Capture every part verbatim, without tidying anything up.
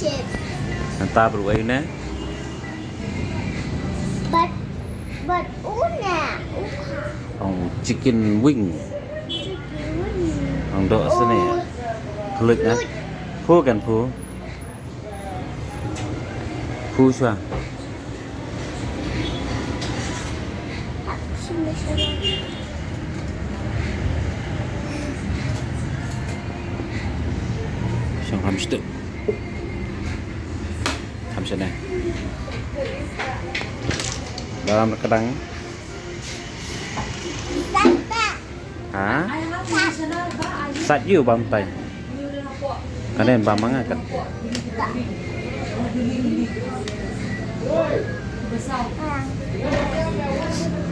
Nangta bru ai ne. But, but una, uka. Ong chicken wing. Chicken wing. Ong do sene. Oh. Klut ne. Klut. Phu kan phu. Phu shuwa. Shong ham shtuk. Ham shane. Dalam kedang. Ha? Sat yu bam tai. Kane bam manga kan.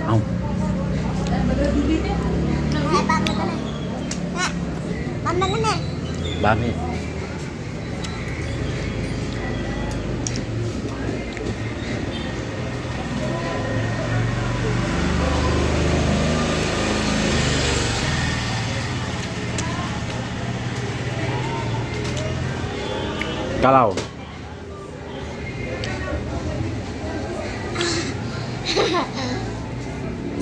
Au. Bam ni. Kalau.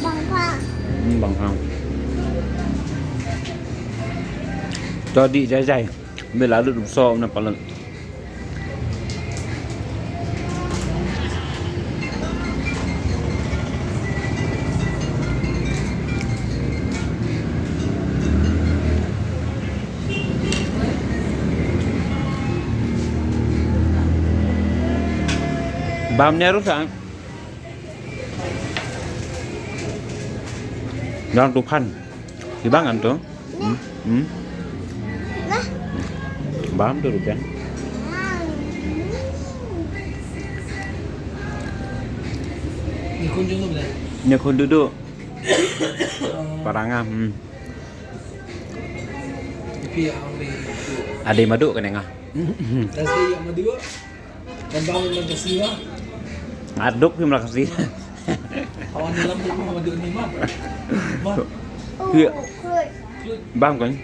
Bang Hang. Hmm, Bang Hang. Jadi jai jai. Bila lut so na palan. Bam ne rusak. Yang tu pan. Di bang kan tu? Hmm? Hmm? Bam tu rupiah. Ni kun duduk. Paranga, hmm. Ade madu kan nga. Aduk phi melakasi. Bam kan?